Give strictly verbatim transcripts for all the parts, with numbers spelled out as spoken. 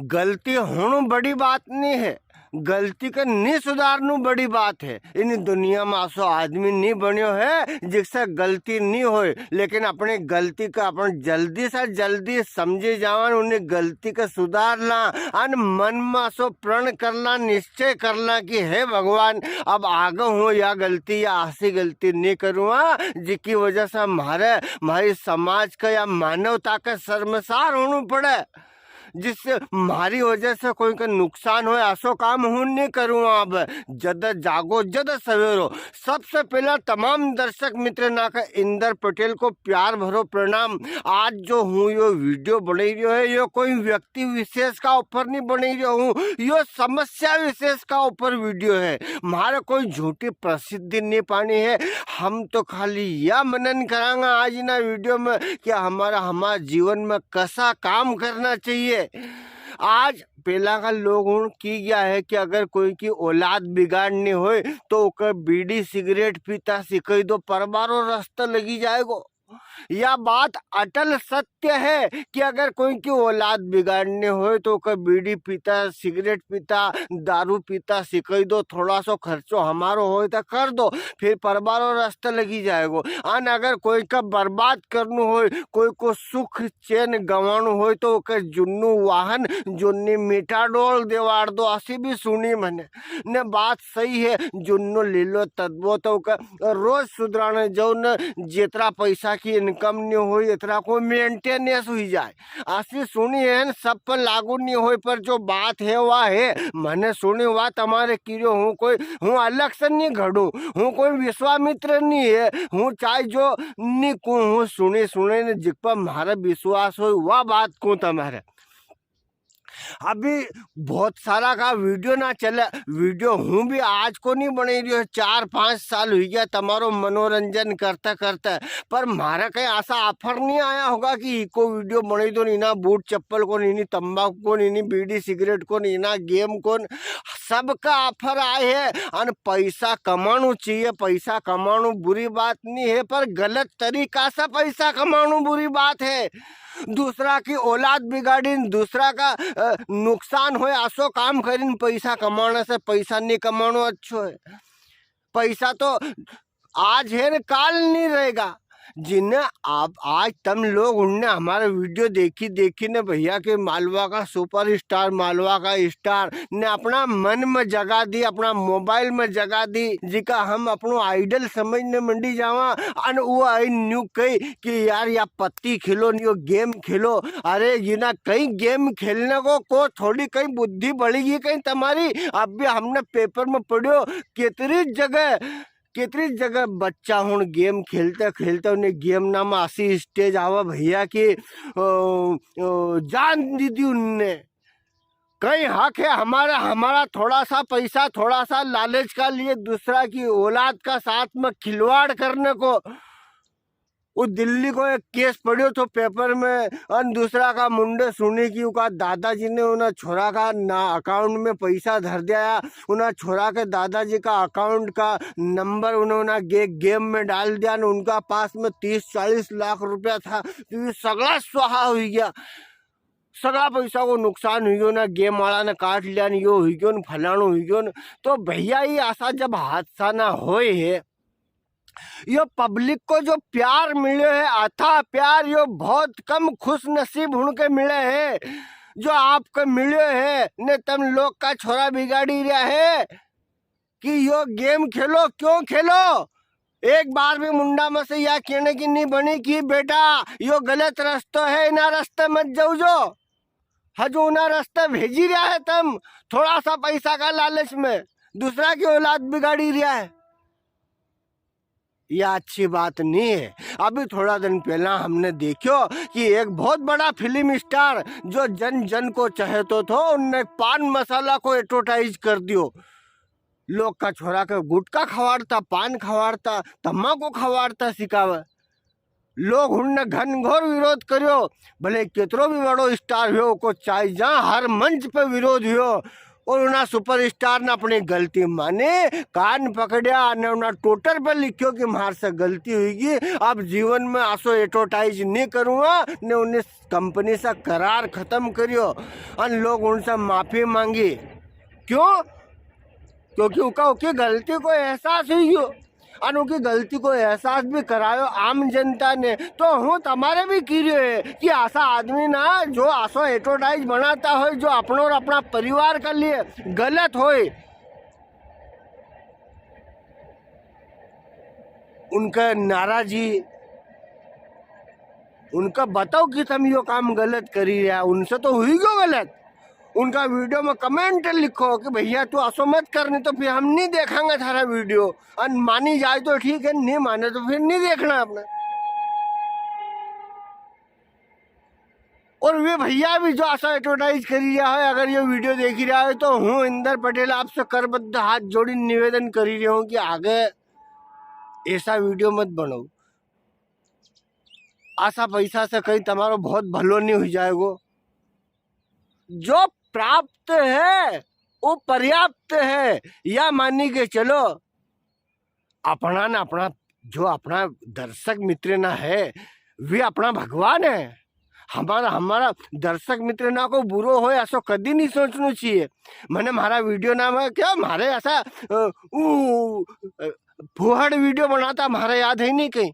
गलती होणो बड़ी बात नी है, गलती के नी सुधारनू बड़ी बात है। इनी दुनिया में असो आदमी नी बन्यो है जिससे गलती नी होय, लेकिन अपनी गलती का अपन जल्दी से जल्दी समझी जावन, उनी गलती के सुधार ला, अन मन में असो प्रण कर ला, निश्चय कर ला कि हे भगवान, अब आगे हूँ या गलती या असी गलती नी करूँगा, जिकी वजह से म्हारे, म्हारी समाज का या मानवता का शर्मसार होणू पड़े। जिससे म्हारी वजह से कोई का नुकसान होय, असो काम हूँ नी करूँ। अब जद जागो जद सवेरो। सबसे पहला तमाम दर्शक मित्र ना का इंदर पटेल को प्यार भरो प्रणाम। आज जो हूँ यो वीडियो बनाई रह्यो है, यो कोई व्यक्ति विशेष का ऊपर नी बनाई रह्यो हूँ, यो समस्या विशेष का ऊपर वीडियो है। म्हारे कोई झूठी प्रसिद्धि नी पानी है, हम तो खाली या मनन करांगा आज ना वीडियो में कि हमारा, हमारे जीवन में कसा काम करना चाहिए। आज पेला का लोग हुण की गया है कि अगर कोई की औलाद बिगाड़नी होय तो ओके बीड़ी सिगरेट पीता सिखाई दो, परबारो रास्ता लगी जाएगो। या बात अटल सत्य है कि अगर कोई की औलाद बिगाड़नी होय तो ओके बीड़ी पीता, सिगरेट पीता, दारू पीता सिखाई दो, थोड़ा सो खर्चो हमारो होय तो कर दो, फिर परबारो रास्ता लगी जाएगो। अन अगर कोई का बर्बाद करनू होय, कोई को सुख चैन गंवाणो होय तो ओके जुन्नू वाहन, जुन्नी मीठा डोल देवाड़ दो, असी भी सुनी मने। ने बात सही है, जुन्नो लीलो तदबो तो ओके रोज सुधराने जाओ ने, जितरा पैसा की income नी होय, इतरा को maintenance हुई जाए। असी सुनी है न, सब पर लागू नी होय, पर जो बात है वा है। मने सुनी वा तमारे किरो, हूँ कोई, हूँ अलग से नी घड़ू, हूँ कोई विश्वामित्र नी है, हूँ चाहे जो नी कूँ, हूँ सुनी सुनी ने जिक पर म्हारे विश्वास होय वा बात कूँ तमारे। अभी बहुत सारा का वीडियो ना चले, वीडियो हूँ भी आज को नी बनाई रह्यो, चार पाँच साल हुई गया तमारो मनोरंजन करता करता, पर म्हारा कहीं असा offer नी आया होगा कि इको वीडियो बनाई दो, नी ना बूट चप्पल को, नी, नी तंबाकू को, नी, नी बीड़ी सिगरेट को, नी ना game को, सबका offer आए है। अन पैसा कमाणो चाहिए, पैसा कमाणो बुरी बात नी है, पर गलत तरीका से पैसा कमाणो बुरी बात है। दूसरा की औलाद बिगाड़ी, दूसरा का, अ, नुकसान होय, असो काम करीन पैसा कमाने से पैसा नी कमाणो अच्छो है। पैसा तो आज है न काल नी रहेगा। जिन्हें आप, आज तम लोग उनने हमारा वीडियो देखी देखी ने भैया के मालवा का superstar, मालवा का star ने अपना मन में जगा दी, अपना मोबाइल में जगा दी, जिका हम अपनो idol समझने मंडी जावा। अन वो आई न्यू कही कि यार या पत्ती खेलो, यो game खेलो। अरे जिना कई game खेलने को, को थोड़ी कई बुद्धि बढ़ेगी कई तमारी। अब भी हमने पेपर में पढ़्यो, कितरी जगह, कितरी जगह बच्चा हुण game खेलते खेलते उन्हें game ना में असी stage आवा भैया कि, ओ, ओ, जान दी दी उनने। कई हक है हमारा, हमारा थोड़ा सा पैसा, थोड़ा सा लालच का लिए दूसरा की औलाद का साथ में खिलवाड़ करने को? वो दिल्ली को एक case पड़्यो थो पेपर में, अन दूसरा का मुंडे सुनी कि उका दादाजी ने उना छोरा का ना account में पैसा धर दिया, उना छोरा के दादाजी का account का number उन्होंने गे-, game में डाल दिया, न उनका पास में तीस चालीस लाख रुपया था, तो ये सगला स्वाहा हुई गया। सगला पैसा को नुकसान हुई गयो ना, game वाला ने काट लिया न, यो हुई गयो न, फलाणो हुई गयो न। तो भैया, ये असा जब हादसा ना होए है, यो public को जो प्यार मिल्यो है, अथाह प्यार, यो बहुत कम खुश नसीब हुण के मिले है। जो आपके मिल्यो है, ने तम लोग का छोरा बिगाड़ी रिया है कि यो game खेलो, क्यों खेलो? एक बार भी मुंडा में से या कहने की नी बनी कि बेटा, यो गलत रस्तो है, इना रस्ते मत जाओ जो। हजू उना रस्ते भेजी रिया है तम, थोड़ा सा पैसा का लालच में दूसरा की औलाद बिगाड़ी रिया है। या अच्छी बात नी है। अभी थोड़ा दिन पहला हमने देख्यो कि एक बहुत बड़ा film star जो जन जन को चहेतो थो, उनने पान मसाला को advertise कर दियो। लोग का छोरा के गुटखा खवाड़ता, पान खवाड़ता, तम्बाकू खवाड़ता सिखावे। लोग उनने घनघोर विरोध करियो। भले कितरो भी बड़ो star हुयो, को चाहे जहाँ हर मंच पे विरोध हुयो, और उना superstar ने अपनी गलती मानी, कान पकड़्या अने उना Twitter पर लिख्यो कि म्हार से गलती हुई गई, अब जीवन में आसो advertise नी करूँगा, ने उनी company से करार खत्म करियो। अन लोग उनसे माफी मांगी। क्यों? क्योंकि उका उकी गलती को एहसास हुई गयो। अन उकी गलती को एहसास भी करायो आम जनता ने। तो हूँ तमारे भी की रह्यो है कि आसा आदमी ना जो आसो advertise बनाता हो, जो अपनो और अपना परिवार के लिए गलत होय, उनका नाराजी, उनका बताओ कि तम यो काम गलत करी रहा, उनसे तो हुई गयो गलत। उनका video में comment लिखो कि भैया तू असो मत कर, नी तो फिर हम नी देखांगा थारा video। अन मानी जाए तो ठीक है, नी माने तो फिर नी देखना आपने। और वे भैया भी जो आसा advertise करी रहा है, अगर ये video देखी रहा है तो हूँ इंदर पटेल आपसे करबद्ध हाथ जोड़ी निवेदन करी रहा हूँ कि आगे ऐसा video मत बनाओ। आसा पैसा से कहीं तमारो बहुत भलो नी हुई जाएगो। जो प्राप्त है वो पर्याप्त है, या मानी के चलो। अपना ना, अपना, जो अपना दर्शक मित्र ना है, वे अपना भगवान है। हमारा, हमारा दर्शक मित्र ना को बुरो होय, असो कदी नी सोचनो चाहिए। मने म्हारा video ना में क्या, म्हारे ऐसा, अ, ऊ, अ, फुहड़ video बनाता म्हारे याद है नी कहीं।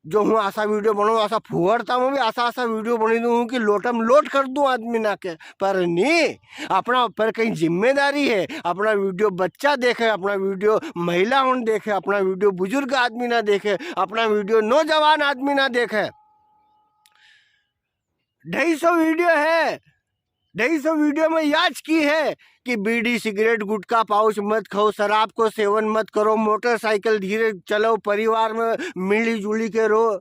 जो हूँ आसा video बनाऊँ, आसा फुहड़ता में भी आसा, आसा video बनी दूँ कि लोटम लोट कर दूँ आदमी ना के। पर नी, अपना ऊपर कहीं जिम्मेदारी है। अपना video बच्चा देखे, अपना video महिला होन देखे, अपना video बुजुर्ग आदमी ना देखे, अपना video नौजवान आदमी ना देखे। ढाई सौ video है, ढाई सौ video में याज की है कि बीड़ी, सिगरेट, गुटखा, पाउच मत खाओ, शराब को सेवन मत करो, मोटरसाइकिल धीरे चलाओ, परिवार में मिली जुली के रहो,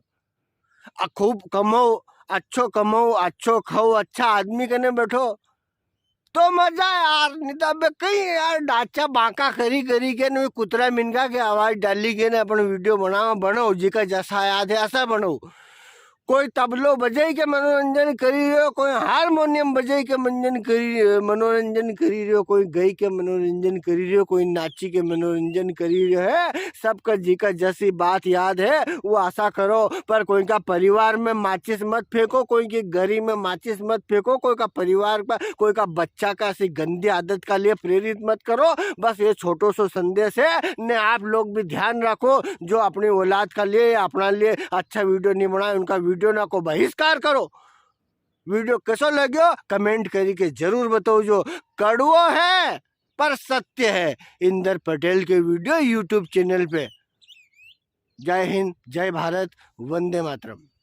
अ, खूब कमाओ, अच्छो कमाओ, अच्छो खाओ, अच्छा आदमी कने बैठो, तो मजा है यार। नी तो अबे कहीं यार डाचा बांका करी करी के, नी कुतरा मिनका के आवाज डाली के ने अपन video बनाओ, बनाओ, जिका जसा याद है असा बनाओ। कोई तबलो बजाई के मनोरंजन करी रह्यो, कोई हारमोनियम बजाई के मंजन करी, मनोरंजन करी रह्यो, कोई गई के मनोरंजन करी रह्यो, कोई नाची के मनोरंजन करी रह्यो है। सबका जिका जसी बात याद है, वो असा करो, पर कोई का परिवार में माचिस मत फेंको, कोई की घरी में माचिस मत फेंको, कोई का परिवार का, कोई का बच्चा का ऐसी गंदी आदत का लिए प्रेरित मत करो। बस ये छोटो सो संदेश है ने, आप लोग भी ध्यान रखो, जो अपनी औलाद का लिए, अपना लिए अच्छा video नी बनाए, उनका video ना को बहिष्कार करो। Video कैसो लग्यो, comment करी के जरूर बताओ। जो कड़वो है, पर सत्य है। इंदर पटेल के video YouTube channel पे। जय हिंद, जय भारत, वंदे मातरम।